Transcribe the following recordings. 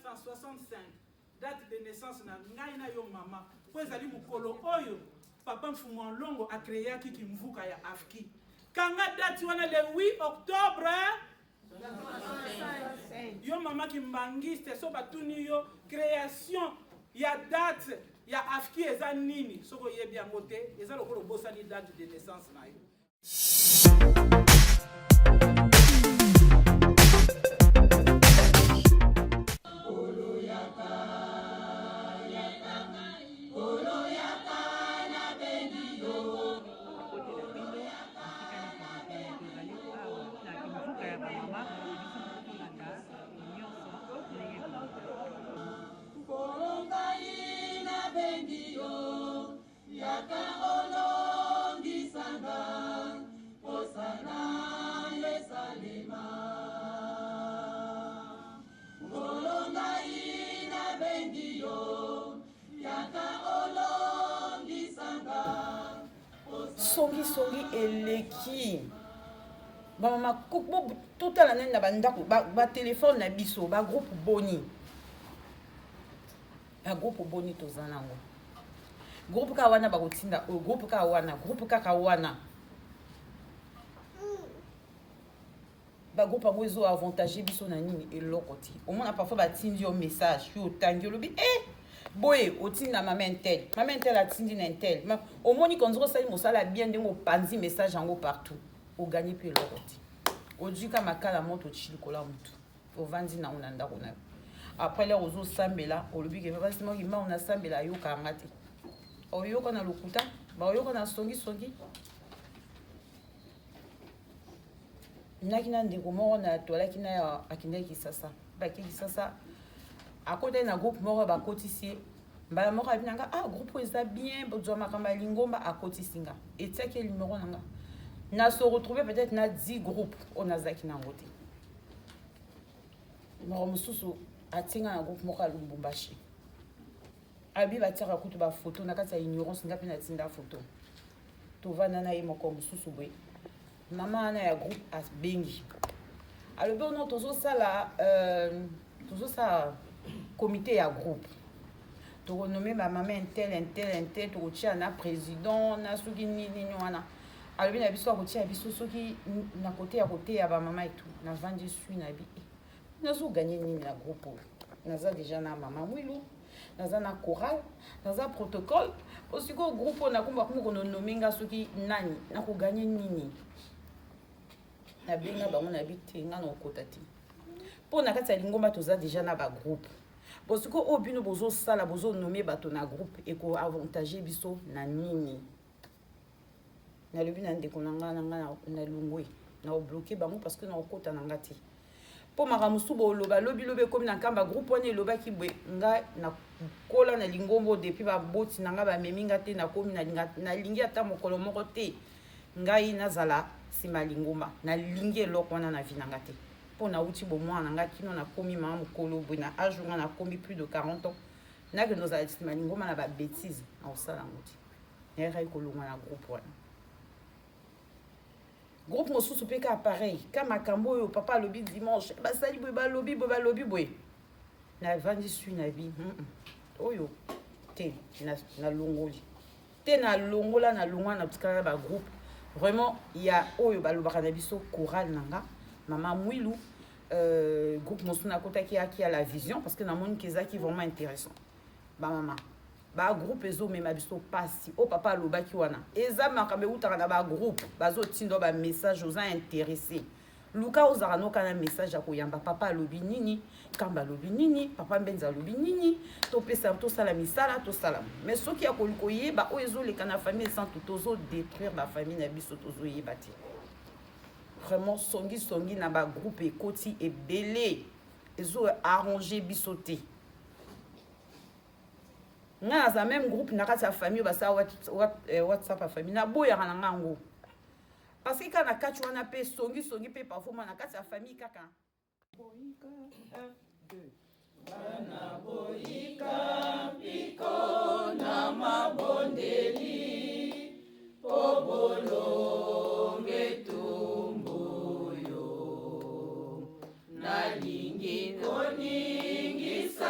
1965, date de naissance na ngai na yo mama, mpo ezali mokolo oyo papa Mfumu Longo acreaki kimvuka ya AFKI. Kanga date wana le 8 octobre. Yo mama kimbangiste, so batuni yo création ya date ya AFKI eza nini, soki oyebi yango te, eza lokola obosani date de naissance na yo. Yaka olongisa nga posa na esalema Nkolo ngai nabengi yo Yaka olongisa nga. Songi songi eleki bamama, totala nani na bandako, batelefone na biso, bagroupe boni, bagroupe boni toza nango. Groupe kaka wana bakotinda oyo, groupe kaka wana, groupe kaka wana. Bagroupe yango ezo avantage biso na nini? Eloko te. Omona parfois batindi yo message, yo otangi, olobi e boye otinda mama intel, mama intel atindi na intel. Omoni konzoko osali mosala bien ndenge opanzi message yango partout, oganye mpe eloko te. Ozwi makala moto otii likolo ya motu, ovandi nango na ndako na yo. Après l'heure ozosambela, olobi ke papa Simon Kimbangu nasambela, ayokaka nga te. Oyoka na lokuta, baoyoka na songisongi. Naki na ndeko moko na toalaki na ye, akendaki Kisasa, bake Kisasa, akotaki na groupe moko, bakotisi ye mbala moko. Abi na nga: "Ah, groupe oyo eza bien, bozwa makambo ya lingomba." Akotisi nga, etiaki ye numero na nga. Na se retrouve peut-être na 10 groupe oyo nazalaki nango te. Moko mosusu atie nga na groupe moko ya Lubumbashi, abi batiaka kutu bafoto. Na kati ya ignorance, nga mpe natinda foto. Tovanda na ye moko mosusu boye, mama wana ya groupe abengi, alobi: "Ono tozosala comité ya groupe, tokonome bamama intel, intel, intel, tokotia na président na soki nini nini." Wana alobi na biso akotia biso soki na kote ya koteya bamama etu. Navandi sui na bi: "Nazoganye nini na groupe oyo? Naza déjà na mama Mwilu, naza na chorale, naza protocole. Po sikoyo groupe oyo nakomba komi kononome nga soki nani, nakoganye nini?" Nabenga bango na bi: "Te, nga na okota te, mpo na kati ya lingomba toza déjà na bagroupe. Bo sikoyo oyo bino bozosala, bozonome bato na groupe, ekoavantage biso na nini?" Nalobi na ndeko na ngai na ngai nalongwe, na obloke bango parce que na okota na nga te, mpo makambo mosusu boloba lobilobi ekomi na nkamba, groupe wana elobaki boye. Ngai nakola na lingombo depuis baboti na ngai bamemi nga te. Nakomi nalingi ata mokolo moko te ngai nazala nsima ya lingomba. Nalingi eloko wana na vie na nga te, mpo nauti bomwana na ngai kino nakomi mama mokolo boye, na age nga nakomi plus de 40 ans, nakende ozala nsima ya lingomba na babêtise, nakosala yango te. Nayakaki kolongwa na groupe wana. Groupe mosusu mpe kaka pareil, ka makambo oyo papa alobi dimanche, basali boye, balobi boye, balobi boye. Navandi sui na bi: "Oyo te." Nalongoli te, nalongola, nalongwa, na tikala na bagroupe vraiment ya oyo balobaka na biso, chorale na nga mama Mwilu, groupe mosusu nakotaki aki ya la vision, parce que namoni ke ezalaki vraiment intéressant. Bamama, bagroupe ezomema biso mpasi. Oyo papa alobaki wana eza makambo eutaka na bagroupe, bazotinda bamessage. Oza intéressé, luka ozalaka noka na message ya koyamba papa alobi nini, kamba alobi nini, papa Mbenza alobi nini, topesa, tosala misala, tosala. Mais soki ya koyeba oyo ezoleka na famille esantu, tozodétruire bafamille na biso, tozoyeba te. Vraiment, songisongi na bagroupe ekoti ebele, ezoarrange biso te. Ngai naza même groupe na kati ya famille oyo basala WhatsApp ya famille, naboyaka na ngai yango, parce que kaka na kati wana mpe songisongi mpe parfois na kati ya famille kaka. Boyika, 1, 2. Bana boyika mpiko na mabondeli po bolonge tumbuyo. Nalingi koningisa.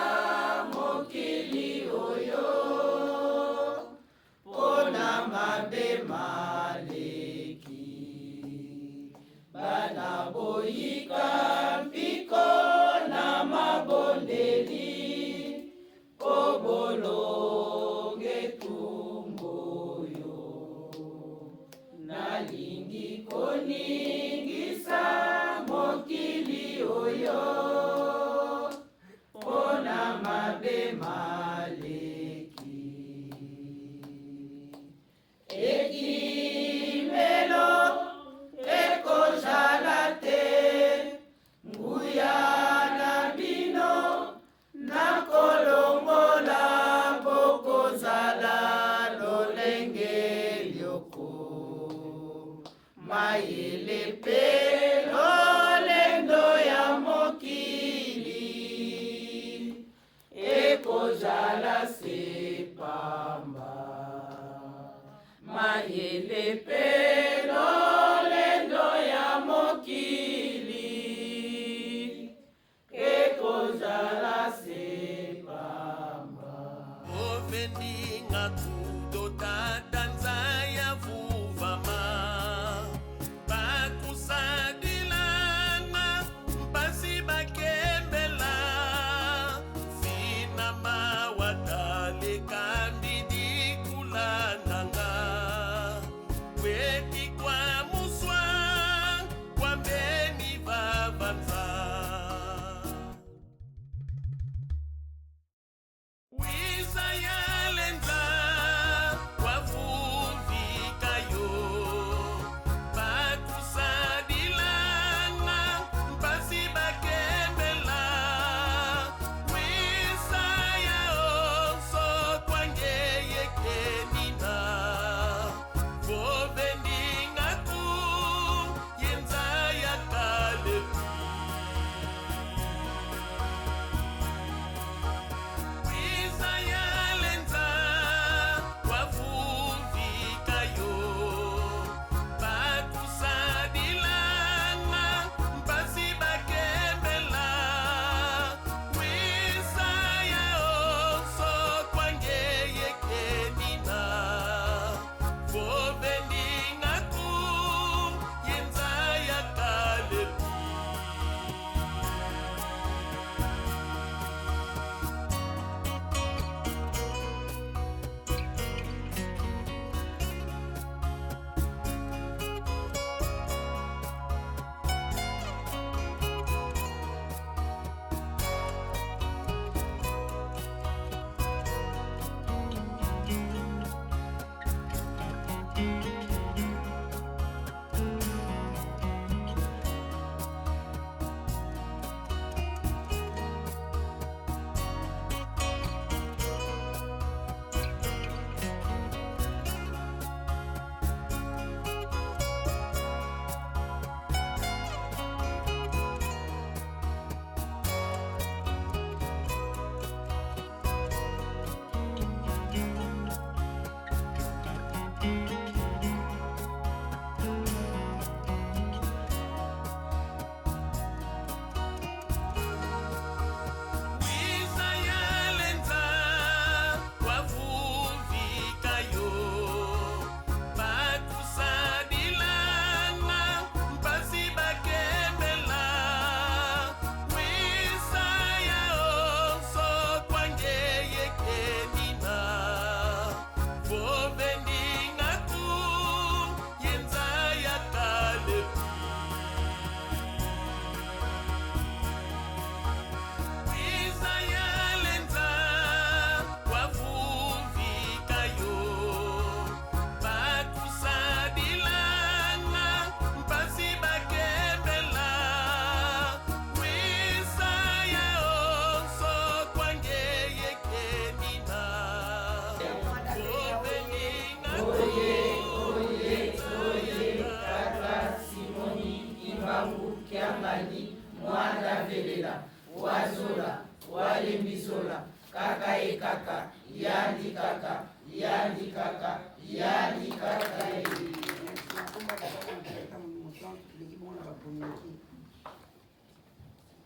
Walela, Wazola, Walembizola, Kaka e kaka, Yandi kaka, Yandi kaka, Yandi kaka e.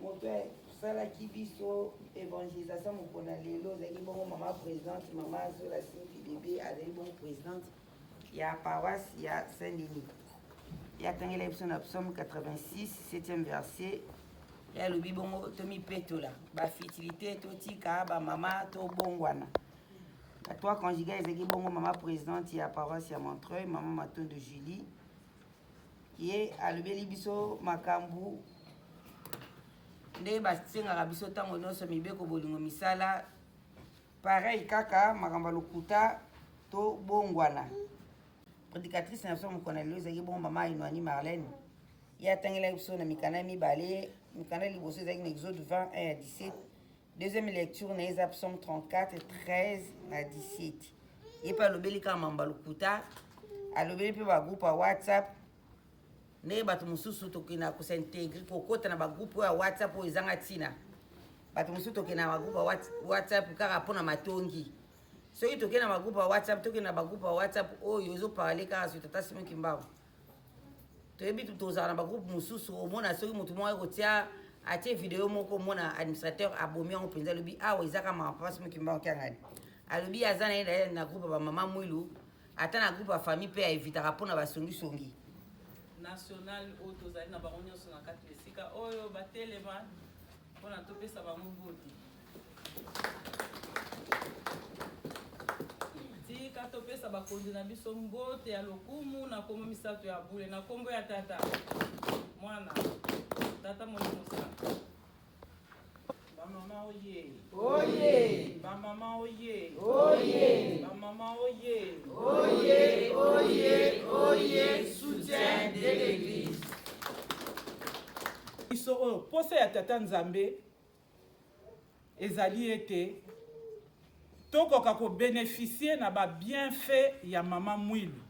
Moto asalaki biso evangelisation mokolo na lelo ezalaki bongo mama presidente, mama Zola Simpi Bebe, azali bongo presidente ya paroisse ya Saint-Denis. Ye atangela biso na psaume 86 7e verset. Ye alobi bongo tomipetola bafitilité, totika bamama, tobongwana. Na trois conjugal ezalaki bongo mama presidente ya paroisse ya Montreuil, mama Matondo Julie. Ye alobeli biso makambo ndenge basengaka biso ntango nyonso, mibeko, bolingo, misala, pareil kaka makambo ya lokuta, tobongwana. Prédicatrice na biso mokolo na lelo ezalaki bongo mama Inoani Marlène. Ye atangelaki biso na mikanda mibale. Mikanda liboso ezalaki na Exode 20 1 ya 17. Deuxième lecture na ye eza psaume 34 13 na 17. Ye mpe alobeli kaka mambo ya lokuta, alobeli mpe bagroupe ya WhatsApp, ndenge bato mosusu tokenda kosintegre, kokota na bagroupe oyo ya WhatsApp oyo ezanga ntina. Bato mosusu tokenda na bagroupe ya WhatsApp kaka mpona matongi. Soki tokende na bagroupe ya WhatsApp, tokende na bagroupe ya WhatsApp oyo ezoparle kaka soki tata Simon Kimbangu. Toyebi tozala na bagroupe mosusu, omona soki motu moko akotia, atie video moko, omona administrateur abomi yango mpenza, alobi awa eza kaka mama papa Simon Kimbangu Kiangani. Alobi aza na ye na groupe ya bamama Mwilu, ata na groupe ya famille mpe aevitaka mpona basongisongi. National oyo tozali na bango nyonso na kati na esika oyo batelema mpona topesa bango mbote. Tika topesa bakonzi na biso mbote ya lokumu na nkombo misato ya bule, na nkombo ya Tata, Mwana, Tata Molimo Santo. Bamama oye! Oye! Bamama oye! Oye! Bamama oye! Oye, oye, oye, soutien de l'église. Biso oyo posa ya Tata Nzambe ezali ete tokoka kobénéficier na babienfait ya mama Mwilu,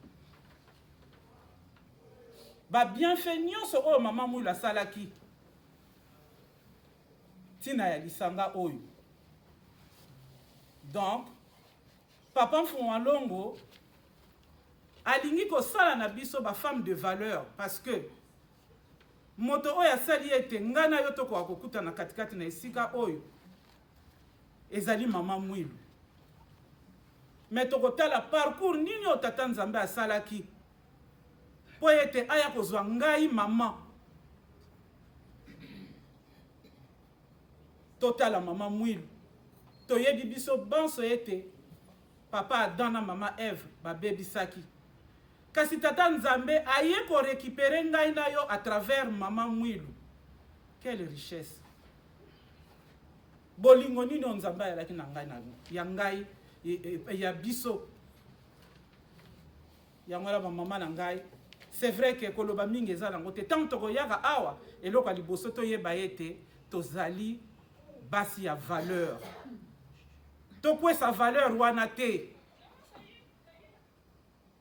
babienfait nyonso oyo mama Mwilu asalaki ntina ya lisanga oyo. Donc papa Mfumu Longo alingi kosala na biso bafemme de valeur, parce que moto oyo asali ete ngai na yo tokoka kokutana katikati na esika oyo ezali mama Mwilu. Me tokotala parcours nini oyo tata Nzambe asalaki mpo ete aya kozwa ngai mama. Totala mama Mwilu. Toyebi biso banso ete papa Adam na mama Eve babebisaki, kasi tata Nzambe aye korécupérer ngai na yo à travers mama Mwilu. Quelle richesse! Bolingo nini oyo Nzambe ayalaki na ngai, na ya ngai, ya biso! Yango wana, bamama na ngai, c'est vrai ke koloba mingi eza nango te. Ntango tokoyaka awa, eloko ya liboso toyeba ete tozali basi ya valeur. Tokwesa valeur wana te,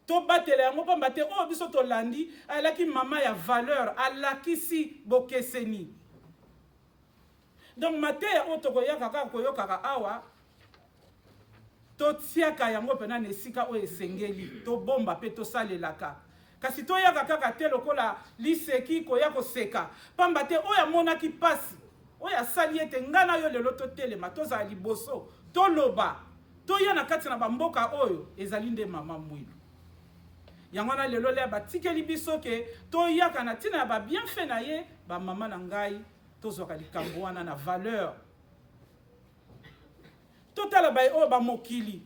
tobatela yango, pamba te oyo biso tolandi alaki mama ya valeur, alakisi bokeseni. Donc mateya oyo tokoyaka kaka koyokaka awa, totiaka yango mpena na esika oyo esengeli, tobomba mpe tosalelaka. Kasi toyaka kaka te lokola liseki koya koseka, pamba te oyo amonaki mpasi, oyo asali ete ngai na yo lelo totelema, tozala liboso, toloba, toya na kati na bamboka oyo, ezali nde mama Mwilu. Yango wana lelo lea batikeli biso ke toyaka na ntina ya babienfait na ye. Bamama na ngai, tozwaka likambo wana na valeur. Totala baye oyo bamokili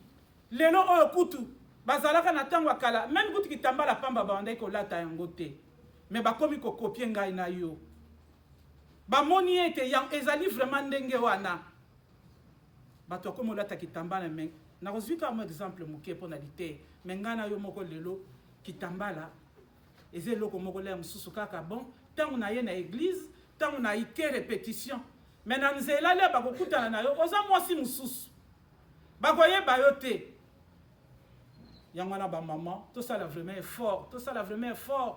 lelo oyo kutu bazalaka na ntango ya kala, même kutu kitambala pamba babandaki kolata yango te, me bakomi kocopier ngai na yo. Bamoni ete ezali vraiment ndenge wana bato akomi olata kitambala. Me nakozwi kaka mo exemple moke mpo na liteya. Me ngai na yo moko lelo, kitambala eza eloko moko lea mosusu kaka bon ntango na ye na église, ntango na ike répétition. Me na nzela lia bakokutana na yo, oza mwasi mosusu, bakoyeba yo te. Yango wana, bamama, tosala vraiment effort, tosala vraiment effort.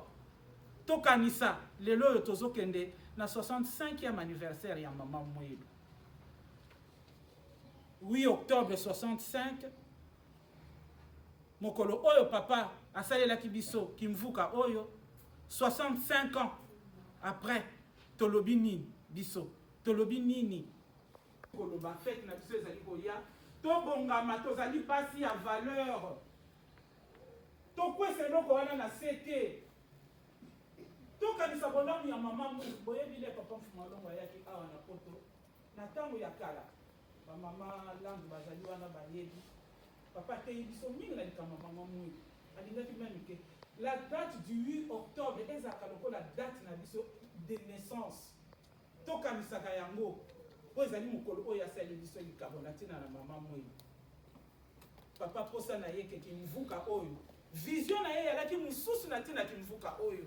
Tokanisa lelo oyo tozokende. Na 65e anniversaire ya mama Mwilu, 8 octobre 65, mokolo oyo papa asalelaki biso kimvuka oyo, 65 ans après, tolobi nini biso? Tolobi nini? Koloba fete na biso ezali koya, tobongama, tozali basi ya valeur, tokwesa eloko wana na se te. Tokanisa bolamu ya mama Mwilu. Boyebi le papa Mfuma Longo ayaki awa na poto na ntango ya kala, bamama Landu bazali wana bayebi. Papa ateyi biso mingi na likambo ya mama Mwilu. Alingaki même ke la date du 8 octobre ezalaka lokola date na biso de naissance. Tokanisaka yango mpo ezali mokolo oyo asali biso likambo na ntina na mama Mwilu. Papa posa na ye ke kimvuka oyo, vision na ye eyalaki mosusu na ntina kimvuka oyo.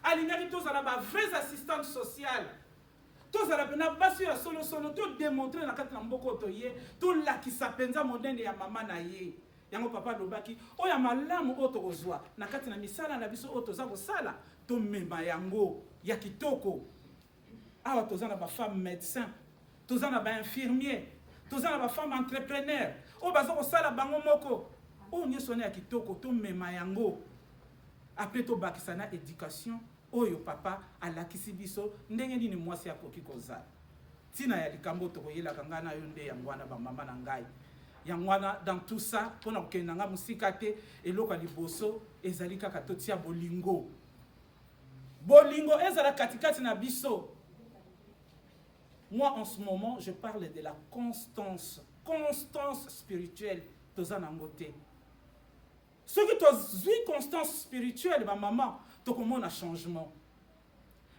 Alingaki tozala ba vrais assistantes sociales, tozala mpena basi ya solosolo, todemontre na kati na mboka oyo toye, tolakisa mpenza monene ya mama na ye. Yango papa alobaki oyo ya malamu oyo tokozwa na kati na misala na biso oyo toza kosala, tomema yango ya kitoko. Awa toza na ba femmes médecins, toza na ba infirmiers, toza na ba femmes entrepreneurs oyo baza kosala bango moko. Oyo nyonso wana ya kitoko tomema yango, apres tobakisa na éducation oyo papa alakisi biso ndenge nini mwasi akoki kozala. Ntina ya likambo oyo tokoyelaka ngai na yo nde yango wana, bamama na ngai. Yango wana, dans tout ça, mpona kokende na ngai mosika te, eloko ya liboso ezali kaka totia bolingo. Bolingo ezala katikati na biso. Moi, en ce moment, je parle de la constance, constance spirituelle. Toza nango te. Soki tozwi constance spirituelle, bamama, tokomona changement.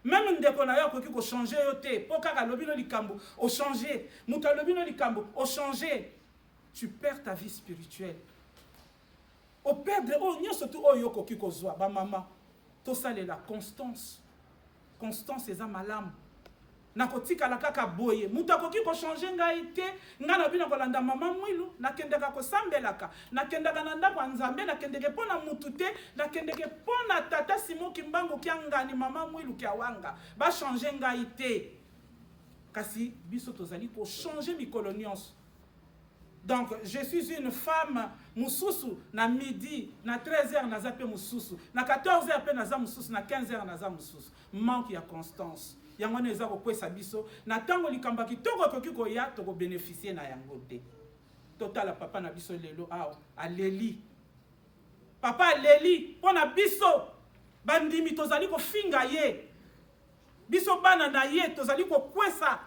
Même ndeko na yo akoki kochange yo te mpo kaka alobi no likambo, ochange. Moto alobi no likambo, ochange. Tu perds ta vie spirituelle, operdre oyo nyonso tu oyo okoki kozwa. Bamama, tosalela constance. Constance eza malamu. Nakotikala kaka boye, moto akoki kochange ngai te. Ngai na bino kolanda mama Mwilu, nakendaka kosambelaka, nakendaka na ndako ya Nzambe, nakendeke mpo na mutu te, nakendeke mpo na tata Simon Kimbangu Kiangani, mama Mwilu Kiawanga. Bachange ngai te, kasi biso tozali kochange mikolo nyonso. Donc je suis une femme mosusu na midi, na 13 heures naza mpe mosusu, na 14 heures mpe naza mosusu, na 15 heures naza mosusu. Manque ya constance, yango wana eza kokwesa biso na ntango likambo ya kitoko ekoki koya, tokobénéficie na yango te. Totala papa na biso lelo awa aleli. Papa aleli mpo na biso bandimi, tozali kofinga ye. Biso bana na ye tozali kokwesa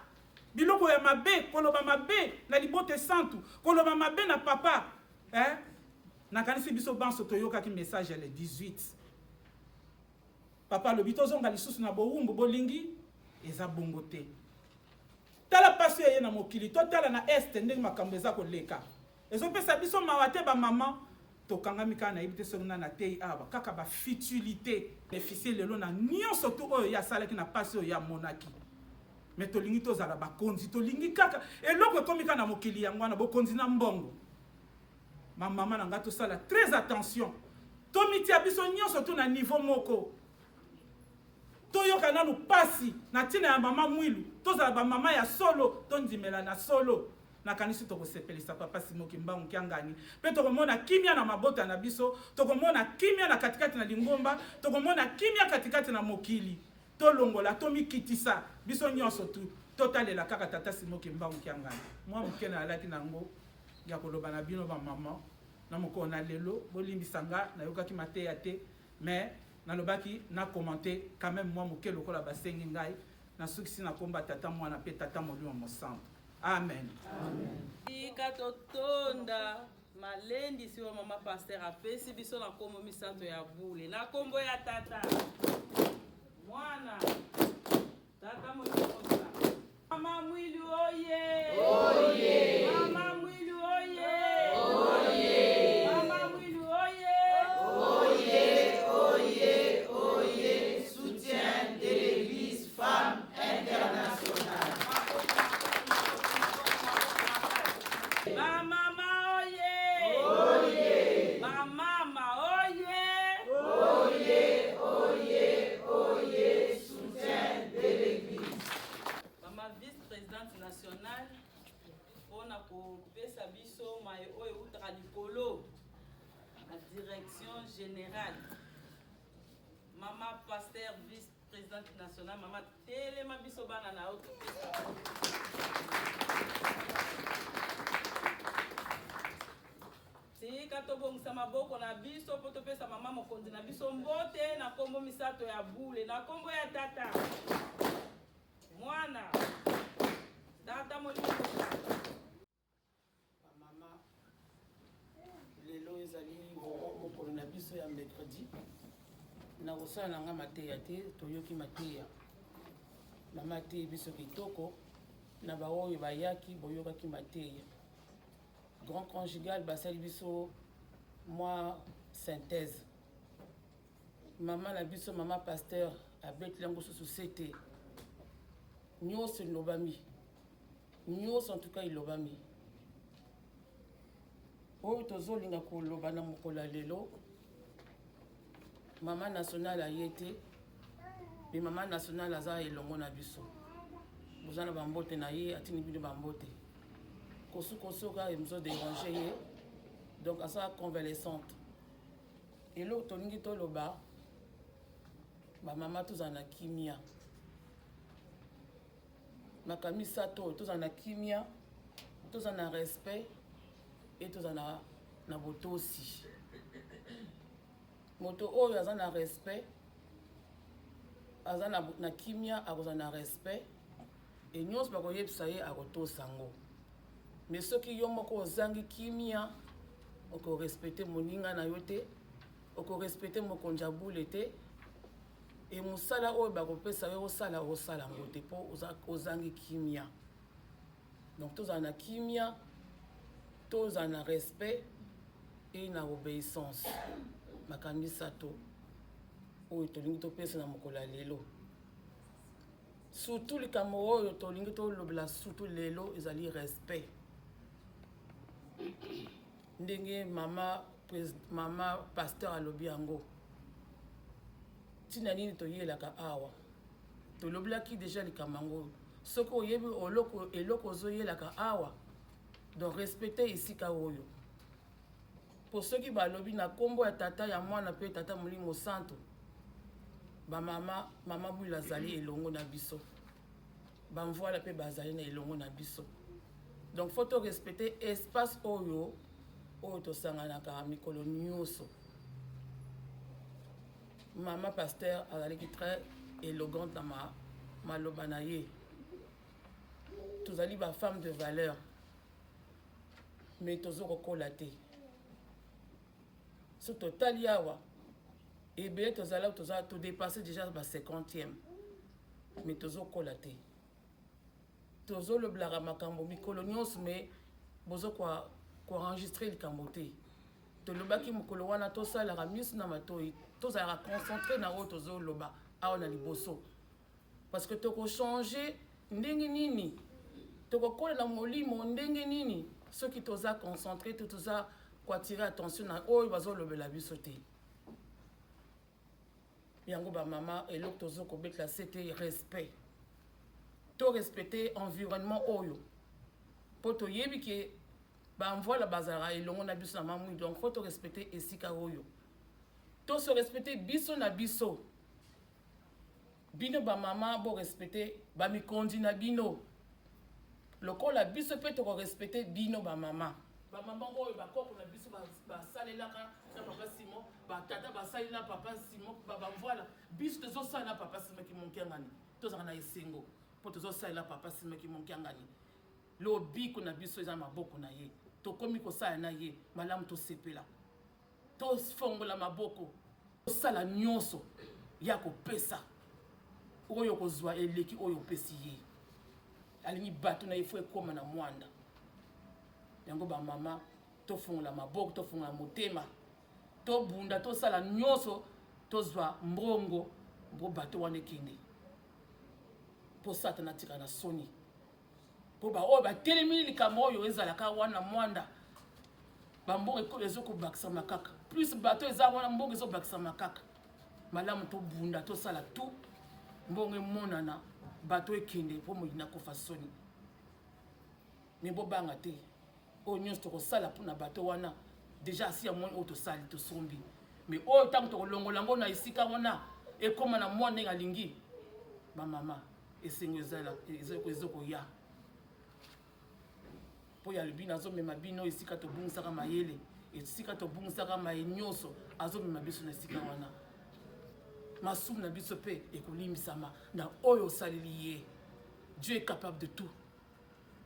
biloko ya mabe, koloba mabe na libota esantu, koloba mabe na papa, eh? Nakanisi biso banso toyokaki message ya le 18. Papa alobi tozonga lisusu na bowumbu. Bolingi eza bongo te. Tala mpasi oyo eye na mokili, totala na Est ndenge makambo eza koleka, ezopesa biso mawa te. Bamama, tokangami kaka, nayebi te soki nani atei awa, kaka bafutilité. Bénéficie lelo na nyonso tu oyo ye asalaki, na mpasi oyo ye amonaki. Me tolingi tozala bakonzi, tolingi kaka eloko ekomi kaka na mokili, yango wana bokonzi na mbongo. Bamama na ngai, tosala très attention, tomitia biso nyonso tu na niveau moko. Toyoka nanu pasi na ntina ya mama Mwilu, tozala bamama ya solo, tondimela na solo. Nakanisi tokosepelisa papa Simon Kimbangu Kiangani, mpe tokomona kimia na mabota na biso, tokomona kimia na katikati na lingomba, tokomona kimia katikati na mokili. Tolongola, tomikitisa biso nyonso tu, totalela kaka tata Simon Kimbangu Kiangani. Mwa moke nayalaki nango ya koloba na bino bamama na mokolo na lelo. Bolimbisa nga, nayokaki mateya te, mais nalobaki na commente quand même mwa moke lokola basengi ngai. Nasukisi na komba Tata, Mwana mpe Tata Molimo Mosantu. Amen. Tika totonda malendisi oyo mama pasteur apesi biso na nkombo misato ya bule, na nkombo ya Tata, Mwana, Tata Molimo Mosantu. Mama Mwilu oye! Oye! Mama Mwilu oye! Oye! Mama Mwilu oye! Oye, oye, oye, soutien de l'Église Femme Internationale. Bamama oye! Oye! Bamama oye! Oye, oye, oye, soutien de l'Église. Présidente nationale mpo na kopesa biso maye oyo eutaka likolo na direction générale. Mama pasteur vice présidente nationale, mama telema biso bana na yo topesa. Tika tobongisa maboko na biso mpo topesa mama mokonzi na biso mbote na nkombo misato ya bule, na nkombo ya Tata, Mwana, Tata Molimo. Bamama, lelo ezali mokolo na biso ya mercredi. Nakosala na nga mateya te, toyoki mateya. Mama ateyi biso kitoko, na baoyo bayaki boyokaki mateya. Grand conjugal basali biso mwa synthèse. Mama na biso, mama pasteur, abeteli yango susu sete. Nyonso elobami, nyonso en tout cas elobami. Oyo tozolinga koloba na mokolo ya lelo, mama nationale aye te, me mama nationale aza elongo na biso. Boza na bambote na ye, atindi bino bambote. Kosukosuka ezo déranger ye, donc aza convalescente. Eloko tolingi toloba, bamama, tozala na kimia. Makambo misato oyo: tozala na kimia, tozala na respect e tozala na botosi. Moto oyo aza na respect, aza na kimia, akozala na respect e nyonso bakoyebisa ye akotosa yango. Mais soki yo moko ozangi kimia, okorespecte moninga na yo te, okorespecte mokonzi ya bule te, e mosala oyo bakopesa yo osala, osala yango te mpo ozangi kimia. Donc tozala na kimia, tozala na respect e na obéissance. Makambo misato oyo tolingi topesa na mokolo ya lelo, surtout likambo oyo tolingi tolobela surtout lelo ezali respect. Ndenge mama pasteur alobi yango, ntina nini toyelaka awa? Tolobelaki déjà likambo yango. Soki oyebi eloko ozoyelaka awa, donc respecte esika oyo. Mpo soki balobi na nkombo ya Tata, ya Mwana mpe Tata Molimo Santo, bamama, mama Bwila azali elongo na biso, bamvoila mpe bazali na elongo na biso. Donc faut to respecter espace oyo tosanganaka mikolo nyonso. Mama pasteur azalaki très élégante na maloba na ye. Tozali bafemme de valeur, mais tozokokola te. So totali awa, ebele tozala, toza todépasse déjà ba 50e, mais tozokola te. Tozolobelaka makambo mikolo nyonso, mais bozo koenregistre likambo te. Tolobaki mokolo wana, tosalaka miso na matoi, tozalaka concentré na oyo tozoloba awa na liboso, parce que tokochange ndenge nini, tokokola na molimo ndenge nini soki toza concentré te, toza koattirer attention na oyo bazolobela biso te? Yango bamama, eloko tozo kobetela se te, respect. To respecte environnement oyo, mpo toyebi ke bamvoila bazalaka elongo na biso na mamwi. Donc faut to respecte esika oyo, to se respecte biso na biso. Bino bamama, borespecte bamikonzi na bino lokola biso mpe tokorespecte bino bamama. Bamama oyo bakoko na biso basalelaka na papa Simon, batata basali na papa Simon, bamvoila, biso tozosala na papa Simon Kimbangu. Tozalaka na esengo mpo tozosalela papa Simon Kimbangu. Lobiko na biso eza maboko na ye. Tokomi kosala na ye malamu, tosepela, tofongola maboko, tosala nyonso ya kopesa. Oyo kozwa eleki oyo opesi ye. Alingi bato na ye faut ekóma na mwanda yango. Bamama, tofongola maboko, tofongola motema, tobunda, tosala nyonso, tozwa mbongo mpo bato wana ekende, mpo Satana atika na soni, mpo baoyo batelemi likambo oyo ezalaka wana mwanda. Bambongo ezokobakisama kaka, plus bato eza wana, mbongo ezobakisama kaka. Malamu tobunda, tosala tout, mbongo emonana, bato ekende, mpo moyini akufa soni. Me bobanga te, oyo nyonso tokosala mpo na bato wana deja asi ya moni oyo tosali tosombi, me oyo ntango tokolongola yango na esika wana ekóma na mwa ndenge alingi. Bamama, esengo ezokoya mpo ya lobi nazomema bino esika tobungisaka mayele, esika tobungisaka maye nyonso, azomema biso na esika wana. Masumu na biso mpe ekolimbisama na oyo osaleli ye. Dieu est capable de tout.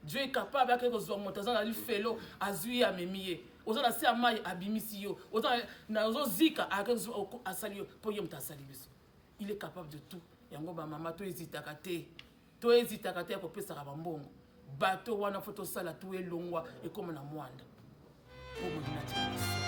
Dieu est capable ake kozwa moto aza na lifelo, azwi ye, amemi ye, oza na se ya mai, abimisi yo, oza na ozozika, ake asali yo, mpo ye moto asali biso. Il est capable de tout. Yango bamama, toezitaka te, toezitaka te ya kopesaka bambongo bato wana. Fo tosala tu elongwa ekóma na mwanda mpo molina tika biso.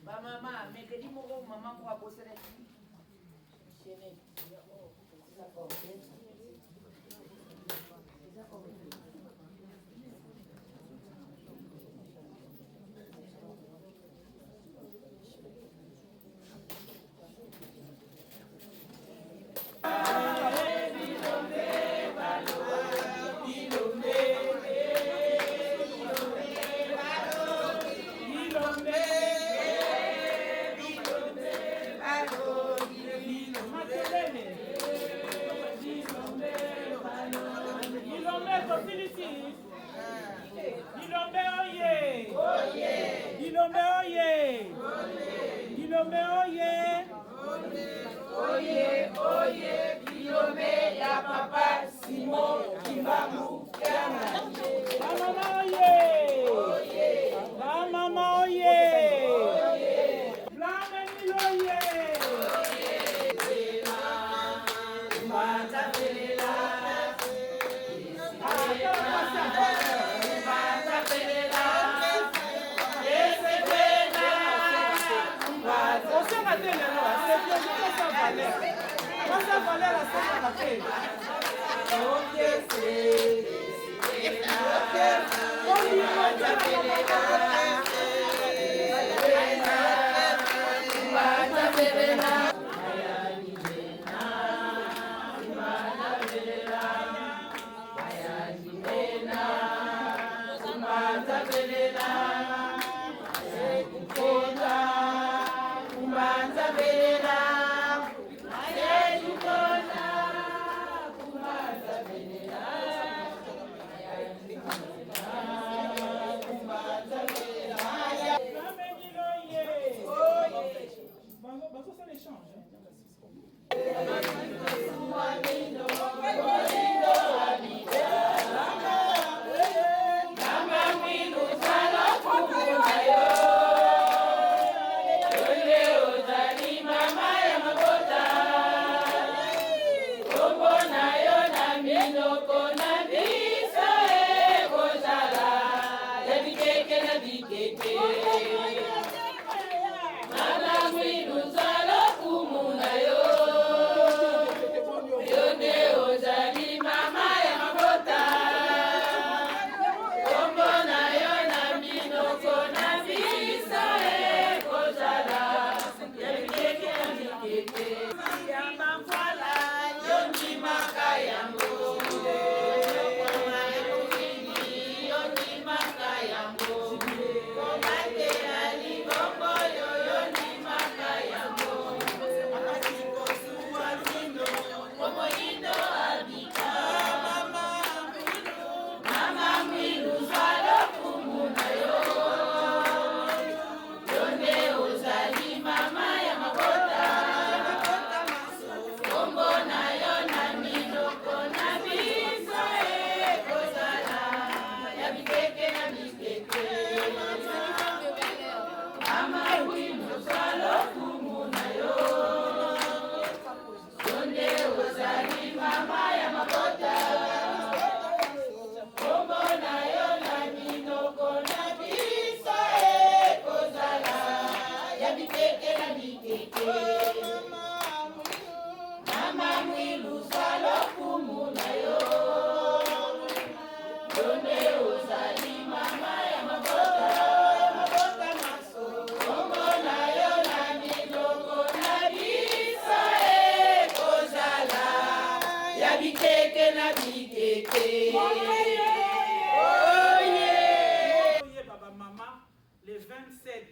Bamama, mercredi moko mama moko abosanaki chaînette. Bilombe oye! Bilombe oye! Bilombe oye! Oye, oye, Bilombe ya papa Simon Kimbangu Kiangani. Bamama oye! Bamama oye! Blameni oye! Osenga te lelo, asekosa valeur. Kosa valeur asengaka te. Ya bikeke na bikeke. Oye. Oyeba ba mama le 27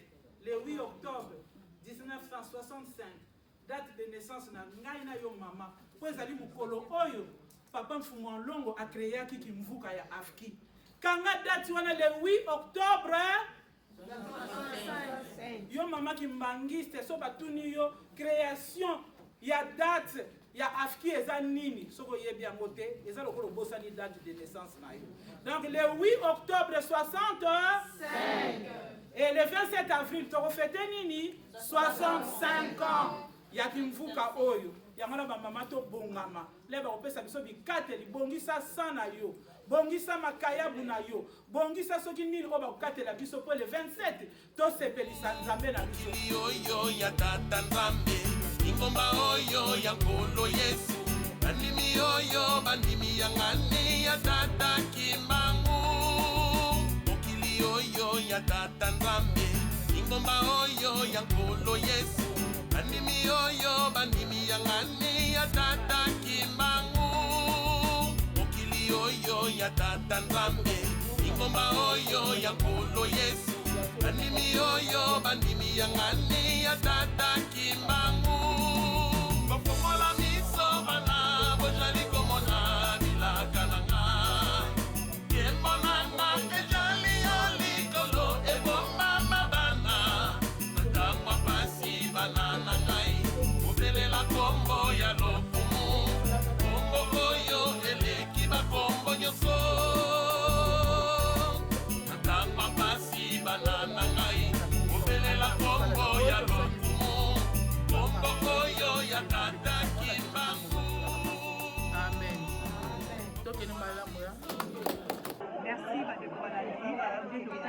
le 8 octobre 1965 date de naissance na ngai na yo mama mpo ezali mokolo oyo papa mfumu alongo akreaki kimvuka ya afki kanga date wana le 8 octobre yo mama kimbangiste so batuni yo création ya date ya afki eza nini soki oyebi yango te eza lokola obosani date de naissance na yo donc le 8 octobre 65 et le 27 avril tokofete nini 65 ans ya kimvuka oyo yango na bamama tobongama le bakopesa biso bikateli bongisa sa na yo bongisa makayabu na yo bongisa soki nini oyo bakokatela biso mpo le 27 tosepelisa nzambe na biso oyo ya tata nzambe lingomba oyo ya nkolo yesu bandimi oyo bandimi ya ngani ya tata kimbangu mokili oyo ya tata nzambe lingomba oyo ya nkolo yesu bandimi oyo bandimi ya ngani ya tata kimbangu mokili oyo ya tata nzambe lingomba oyo ya nkolo yesu bandimi oyo bandimi ya ngani ya tata kimbangu bofongola miso bana bozali komona bilaka na ngai nkembo na nga ejali yo likolo ebombama bana na ntango ya pasi bana na ngai kobelela kombo ya lokumu kombo oyo eleki bakombo nyonso na ntango ya pasi bana na ngai kobelela kombo ya lokumu kombo oyo ya tata kimbangu amen tokende malamu ya Merci bandeko balandi nde